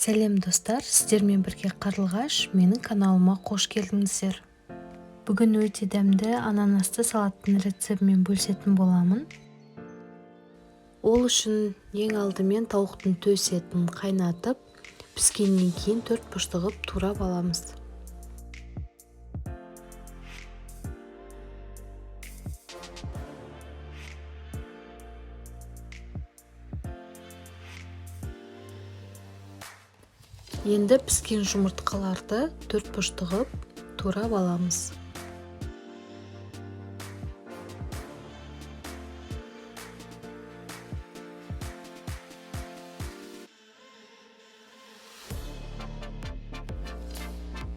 Сәлем, достар! Сіздермен бірге Қарлығаш. Менің каналыма қош келдіңіздер! Бүгін өте дәмді ананасты салаттың рецептімен бөлісетін боламын. Ол үшін ең алдымен тауықтың төс етін қайнатып, піскеннен кейін төрт бұрышты қылып турап аламыз. Енді піскен жұмыртқаларды төрт бұрышты қылып турап аламыз.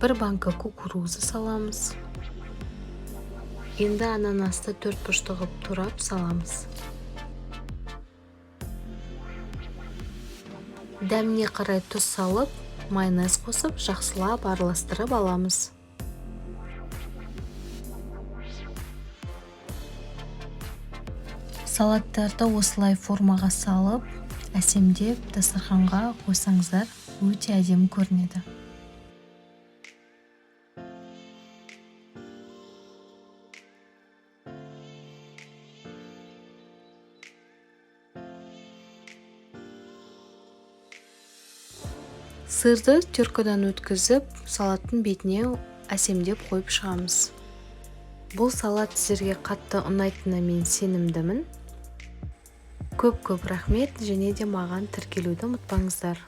Бір банка кукуруза саламыз. Енді ананасты төрт бұрышты қылып турап саламыз. Дәміне қарай тұз салып, майонез қосып, жақсылап араластырып аламыз. Салаттарды осылай формаға салып, әсемдеп дастарханға қойсаңыздар, өте әдемі көрінеді. Сырды теркадан өткізіп, салаттың бетіне әсемдеп қойып шығамыз. Бұл салат сіздерге қатты ұнайтынына мен сенімдімін. Көп-көп рахмет, және де маған тіркелуді ұмытпаңыздар.